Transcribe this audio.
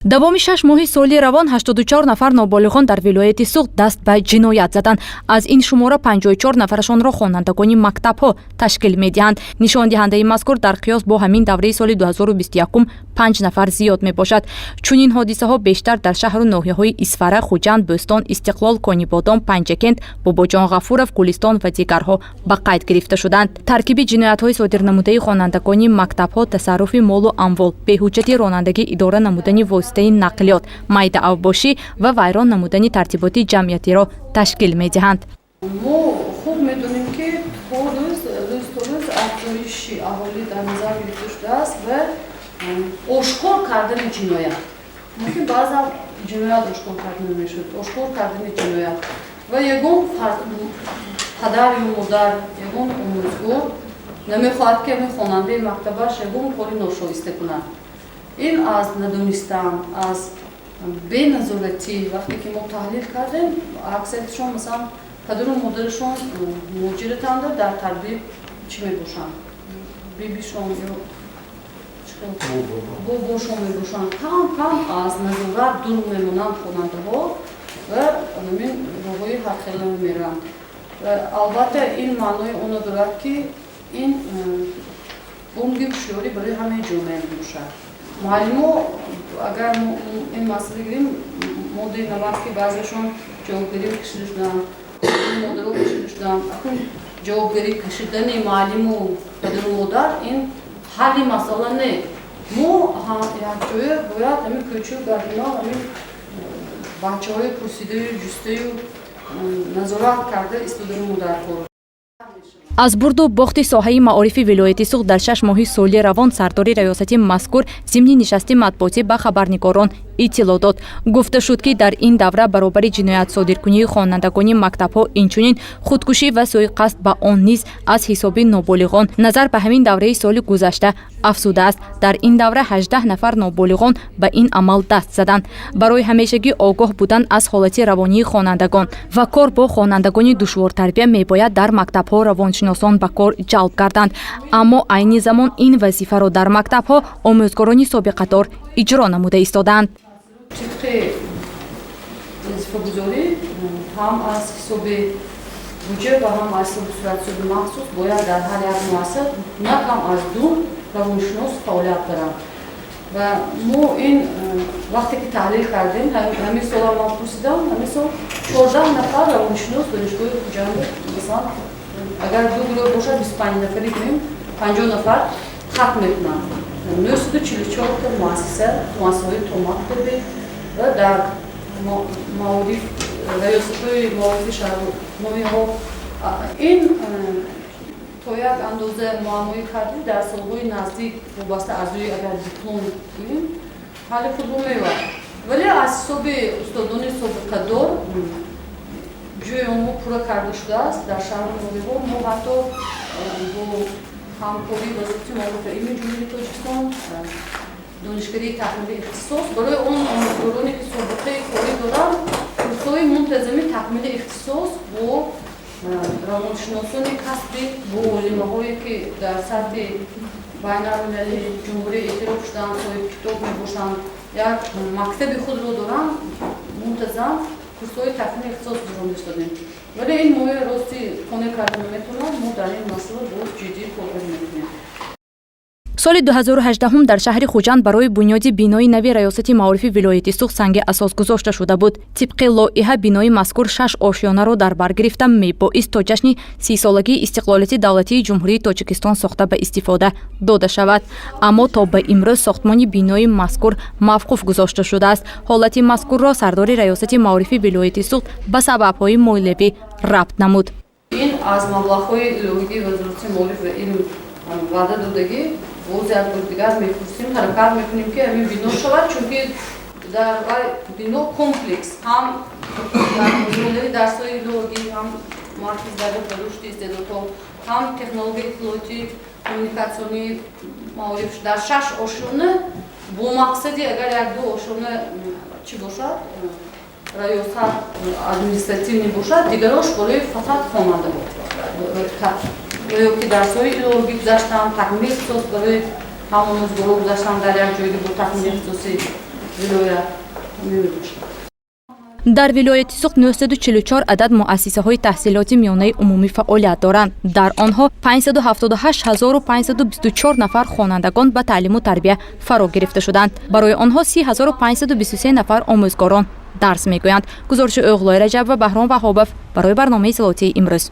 Давоми 6 моҳи соли равон 84 нафар ноболиғон дар вилояти Суғд даст ба ҷиноят заданд. Аз ин шумора 54 нафарашонро хонандагони мактабҳо ташкил медиҳанд. Нишондиҳандаи мазкур дар қиёс бо ҳамин давраи соли 2021 панҷ нафар зиёд мебошад. Чунин ҳодисаҳо бештар дар шаҳру ноҳияҳои Исфара, Хуҷанд, Бӯстон, Истиқлол, Конибодом, Панҷакент, Бобоҷон Ғафуров, Гулистон ва дигарҳо ба қайд гирифта шуданд. Таркиби ҷиноятҳои содирнамудаи хонандагони мактабҳо тасарруфи молу амвол, беҳуҷҷати ронандагӣ, идора намудани воситаи нақлиёт, майдаавбошӣ ва вайрон намудани тартиботи ҷамъиятиро ташкил медиҳанд. Мо хуб медонем, ки то рӯз рӯз то рӯз афзоиши аҳолӣ дар назар гирифта шудааст ва ошкор кардани ҷиноят, мумкин баъзан ҷиноят ошкор карда намешуд, ошкор кардани ҷиноят ва ягон падар ё модар, ягон омӯзгор намехоҳад, ки ҳамин хонандаи мактабаш ягон кори ношоиста кунад. Ин аз надонистан, аз беназоратӣ. Вақте ки мо таҳлил кардем, аксариятшон, масалан, падару модарашон муҳоҷиратанда, дар тарбия чӣ мебошанд, бибишон ё бобошон мебошанд, кам кам аз назорат дур мемонанд хонандаҳо ва ҳамин роҳҳои ҳархела мераванд. Ва албатта, ин маънои онро дорад, ки ин бонги ҳушёрӣ барои ҳамаи ҷомеа мебошад. Муаллимо, агар ин масъала гирем, моддаи 90, ки баъзеашон ҷавобгарӣ кашида шуданд, модаро кашида шуданд. Акун ҷавобгарӣ кашидани муаллиму падару модар ин ҳалли масъала не. Мо якҷоя бояд ҳамин кӯчаю гардино, ҳамин бачаҳои пурсидаю ҷустаю назорат карда истодану дар кор. Аз бурду бохти соҳаи маорифи вилояти Суғд дар 6 моҳи соли равон сардори раёсати мазкур зимни нишасти матбуотӣ ба хабарнигорон иттилоъ дод. Гуфта шуд, ки дар ин давра баробари ҷиноятсодиркунии хонандагони мактабҳо, инчунин худкушӣ ва сӯиқасд ба он низ аз ҳисоби ноболиғон назар ба ҳамин давраи соли гузашта афзудааст. Дар ин давра 18 нафар ноболиғон ба ин амал даст заданд. Барои ҳамешагӣ огоҳ будан аз ҳолати равонии хонандагон ва кор бо хонандагони душвортарбия мебояд дар мактабҳо равоншиносон ба кор ҷалб гарданд. Аммо айни замон ин вазифаро дар мактабҳо омӯзгорони собиқадор иҷро намуда истодаанд. Тибқи вазифагузорӣ, ҳам аз ҳисоби буҷа ва ҳам аз ҳисоби суратҳисоби махсус, бояд дар ҳар як муассиса на кам аз ду равоншинос фаъолият баранд. Ва мо ин вақте ки таҳлил кардем, ҳамин сола ман пурсидам, ҳамин сол 14 нафар равоншинос Донишгоҳи Хуҷанд, масалан, агар ду гурӯҳ бошад, 25 нафари гирем, 50 нафар хатм мекунанд. 944 муассиса, муассисаҳои томактабӣ ва дар маориф, раёсатҳои маорифи шаҳру ноҳияҳо. Ин то як андоза муаммои кардӣ дар солҳои наздик вобаста аз рӯи агар диплом гирем, ҳалли худро меёбад. Вале аз ҳисоби устодони собиқадор ҷои онҳо пурра карда шудааст дар шаҳру ноҳияҳо. Мо ҳатто бо ҳамкории Вазорати маориф ва илми Ҷумҳурии Тоҷикистон, Донишкадаи такмили ихтисос барои он омӯзгороне, ки собиқаи корӣ доранд, курсҳои мунтазами такмили ихтисос бо равоншиносони касбӣ, бо олимаҳое, ки дар сатҳи байналмилалӣ, ҷумҳурӣ эътироф шудаанд, соҳибкитоб мебошанд, як мактаби худро доранд, мунтазам курсҳои такмили ихтисос гузаронда истодем. Вале ин моя рости қонеъ карда наметавонад. Мо дар ин масъала боз ҷиддӣ корбарӣ мекунем. Соли 2018 дар шаҳри Хуҷанд барои бунёди бинои нави раёсати маорифи вилояти Суғд санги асос гузошта шуда буд. Тибқи лоиҳа, бинои мазкур шаш ошёнаро дар бар гирифта, мебоист то ҷашни 30-солагии истиқлолияти давлатии Ҷумҳурии Тоҷикистон сохта ба истифода дода шавад. Аммо то ба имрӯз сохтмони бинои мазкур мавқуф гузошта шудааст. Ҳолати мазкурро сардори раёсати маорифи вилояти Суғд ба сабабҳои молиявӣ рабт намуд. Ин аз маблағҳои иловагии Вазорати маориф ва илм ваъда додагӣ. Боз як бор дигар мепурсем, ҳаракат мекунем, ки ҳамин бино шавад, чунки дар вай бино комплекс ҳам дар дарсҳои иловагӣ, ҳам марказ ба рушди истеъдодҳо, ҳам технологияи иттилоотӣ, коммуникатсионии маориф дар шаш ошёна, бо мақсади агар як ду ошёна чӣ бошад, раёсат административный бошад, дигарош барои фақат хонандаҳо ё ки дарсҳои иловагӣ гузаштан, такмили ихтисос барои ҳам омӯзгоро гузаштан, дар як ҷойги бо такмили ихтисоси. Вилоят мебошад. Дар вилояти Суғд 944 адад муассисаҳои таҳсилоти миёнаи умумӣ фаъолият доранд. Дар онҳо 578524 нафар хонандагон ба таълиму тарбия фаро гирифта шуданд. Барои онҳо 30 523 нафар омӯзгорон дарс мегӯянд. Гузориши Оғлои Раҷаб ва Баҳром Ваҳобов барои барномаи иттилоотии «Имрӯз».